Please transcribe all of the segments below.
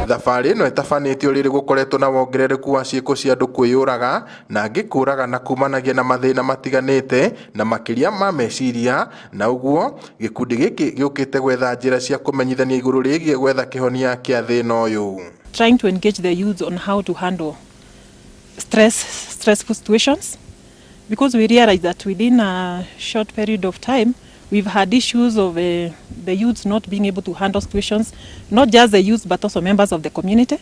Thabarĩ ĩno ĩtabanĩtio rĩrĩ gũkoretwo na wongerereku wa ciĩko cia andũ kwĩyũraga na angĩ kũraga na kumanagia na mathĩna matiganĩte na makĩria ma meciria, na ũguo gĩkundi gĩkĩ gĩũkĩte gwetha njĩra cia kũmenyithania igũrũ rĩgiĩ gwetha kĩhonia kĩa thĩna ũyũ. Trying to engage the youths on how to handle stressful situations, because we realize that within a short period of time we've had issues of the youths not being able to handle situations, not just the youths but also members of the community.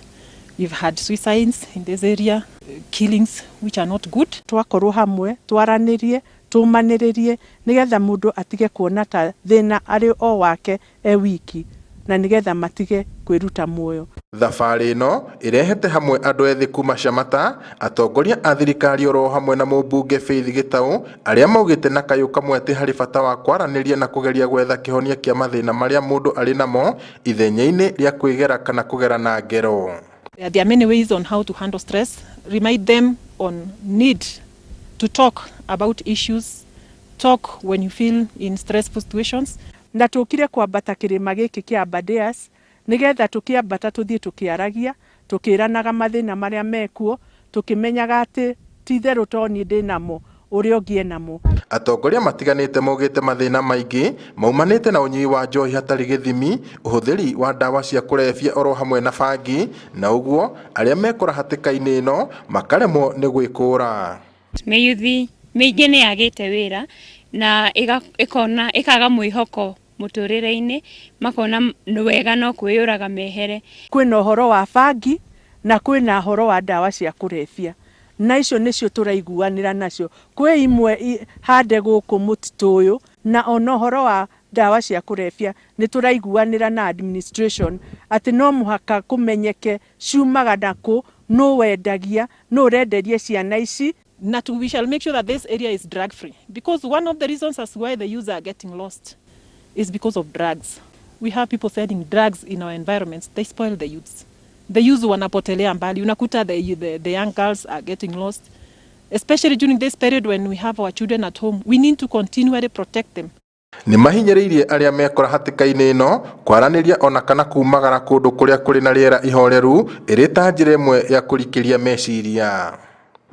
We've had suicides in this area, killings, which are not good. Twakorwo hamwe, twaranĩrie, tũmanĩrĩrie, nĩgetha mũndũ atige kuona ta thĩna arĩ o wake e wiki, na nĩgetha matige kwĩruta muoyo. Thabarĩ ĩno ĩrehete hamwe andũ ethĩ kuma Shamata, atongoria a thirikari oro hamwe na mũmbunge Faith Gĩtaũ, arĩa maugĩte na kayũ kamwe atĩ harĩ bata wa kwaranĩria na kũgeria gwetha kĩhonia kĩa mathĩna marĩa mũndũ arĩ namo ithenya-inĩ rĩa kwĩgera kana kũgerana ngero. There are many ways on how to handle stress. Remind them on need to talk about issues, talk when you feel in stressful situations. Na tũkire kwambata kĩrĩma gĩkĩ kĩa Aberdares nĩgetha tũkĩambata tũthiĩ tũkĩaragia, tũkĩranaga mathĩna marĩa mekuo, tũkĩmenyaga atĩ ti itherũ to niĩ ndĩnamo, ũrĩa ũngĩ enamo. Atongoria matiganĩte maugĩte mathĩna maingĩ maumanĩte na ũnyui wa njohi hatarĩ gĩthimi, ũhũthĩri wa ndawa cia kũrebia oro hamwe na bangi, na ũguo arĩa mekora hatĩka-inĩ ĩno makaremwo nĩ gwĩkũra. Mĩyuthi mĩingĩ nĩ yagĩte wĩra na ĩkona ĩkaga mwĩhoko mũtũrĩre-inĩ, makona nĩ wega no kwĩyũraga mehere. Kwĩna ũhoro wa bangi na kwĩna ũhoro wa ndawa cia kũrebia, na icio nĩcio tũraiguanĩra nacio. Kwĩ imwe hande gũkũ mũtitũ ũyũ, na ona ũhoro wa ndawa cia kũrebia nĩ tũraiguanĩra na administration atĩ no mũhaka kũmenyeke ciumaga nakũ, nũ wendagia, nũ ũrenderia ciana ici. Na we shall make sure that this area is drug free, because one of the reasons as why the youths are getting lost is because of drugs. We have people selling drugs in our environments. They spoil the youths. The youths wanapotelea mbali. Unakuta the young girls are getting lost, especially during this period when we have our children at home. We need to continually protect them. Nĩ mahinyĩrĩirie arĩa mekora hatĩka-inĩ ĩno kwaranĩria ona kana kumagara kũndũ kũrĩa kũrĩ na rĩera ihoreru ĩrĩ ta njĩra ĩmwe ya kũrikĩria meciria.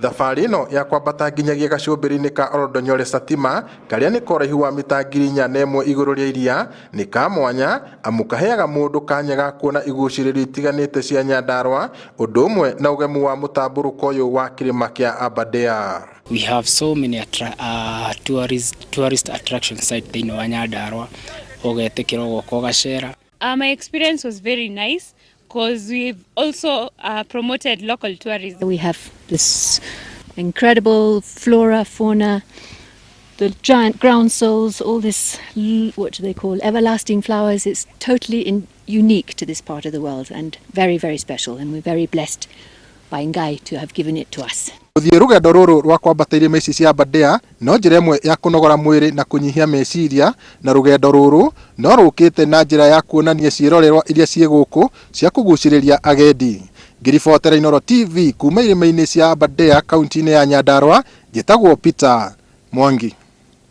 Thabarĩ ĩno ya kwambata nginyagia gacũmbĩrĩ-inĩ ka Oldonyole Satima, karĩa nĩ koraihu wa mita 4,001 igũrũ rĩa iria, nĩ ka mwanya amu kaheaga mũndũ kanya ga kuona igucĩrĩrio itiganĩte cia Nyandarua, ũndũ ũmwe na ũgemu wa mũtambũrũko ũyũ wa kĩrĩma kĩa Aberdare. We have so many tourist attraction site thĩinĩ wa Nyandarua, ũgetĩkĩra ũgoka ũgacera. My experience was very nice because we've also promoted local tourism. We have this incredible flora, fauna, the giant groundsels, all this, what do they call, everlasting flowers. It's totally unique to this part of the world and very, very special, and we're very blessed by Ngai to have given it to us. Gũthiĩ rũgendo rũrũ rwa kwambata irĩma ici cia Aberdare no njĩra ĩmwe ya kũnogora mwĩrĩ na kũnyihia meciria, na rũgendo rũrũ no rũkĩte na njĩra ya kuonania ciĩrorerwa iria ciĩ gũkũ cia kũgucĩrĩria agendi. Ngĩribotera Inooro TV kuma irĩma-inĩ cia Aberdare, kaunti-inĩ ya Nyandarua, njĩtagwo Peter Mwangi.